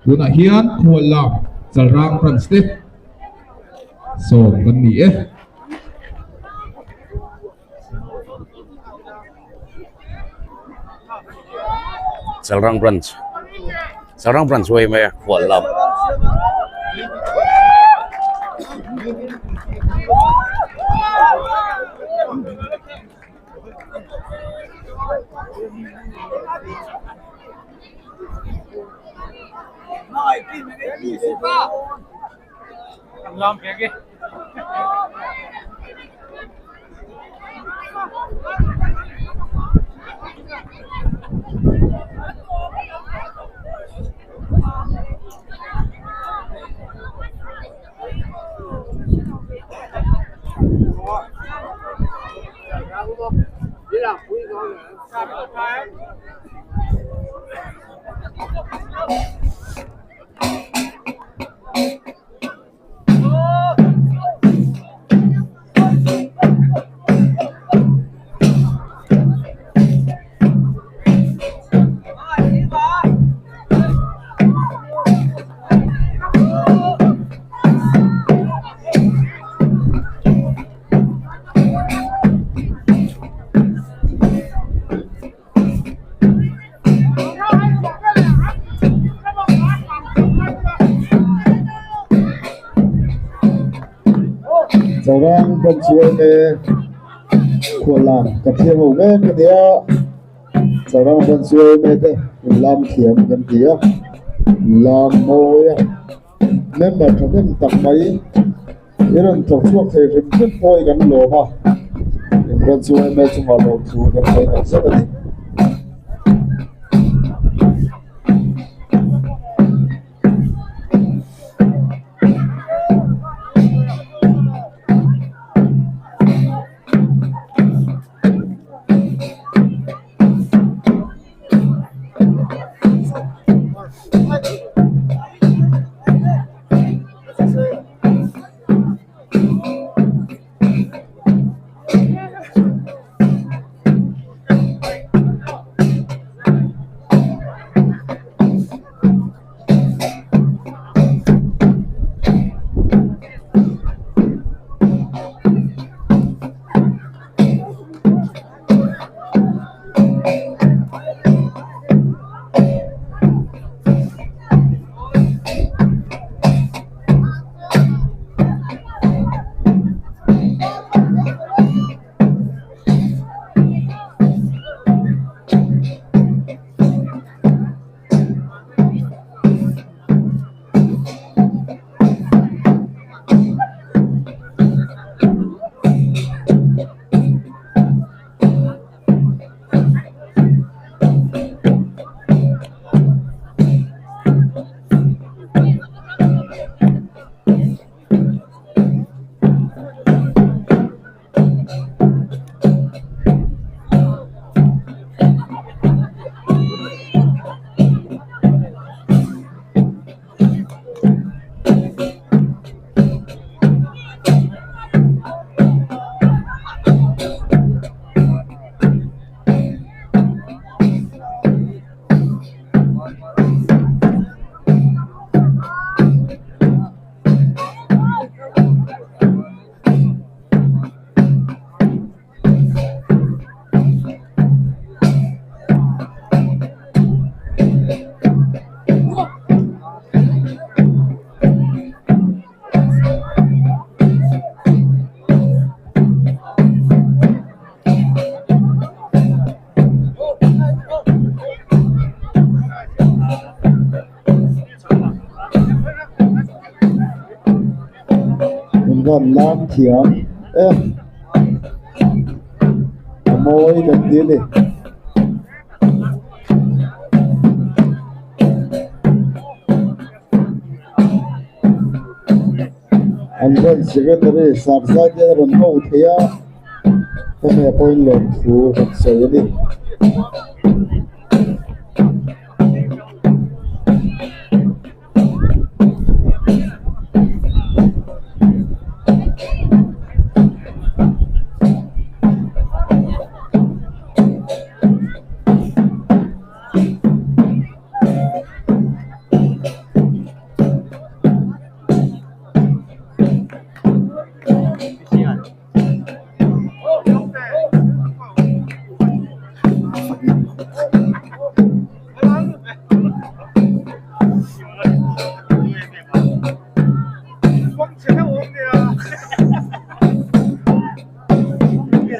Tunah hian Khuallam Chalrang Branch te sawm kan ni e. Chalrang Branch Chalrang Branch huai mai a Khuallam. Chawrang ban chuan e khuallam kan thiam ho mek a nia chawrang ban chuan e te lam thiam kan ti a lam mawi a member thahnem tak mai I rawn thawk chhuak thei hrim hrim pawh hi kan lawm a, in rawn chu em em chungah lawm thu kan sawi tak zet a ni. Kan lam thiam e a mawi kan ti a ni. An rawn secretary Sarzai te a rawn ho thei a hemi ah pawhin lawmthu kan sawi a ni.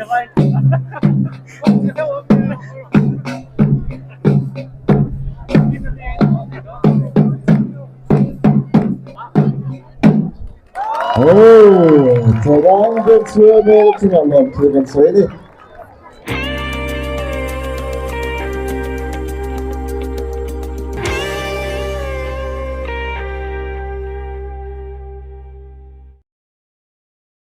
Oh, Chalrang branch yma chungah lawmthu kan sawi a ni.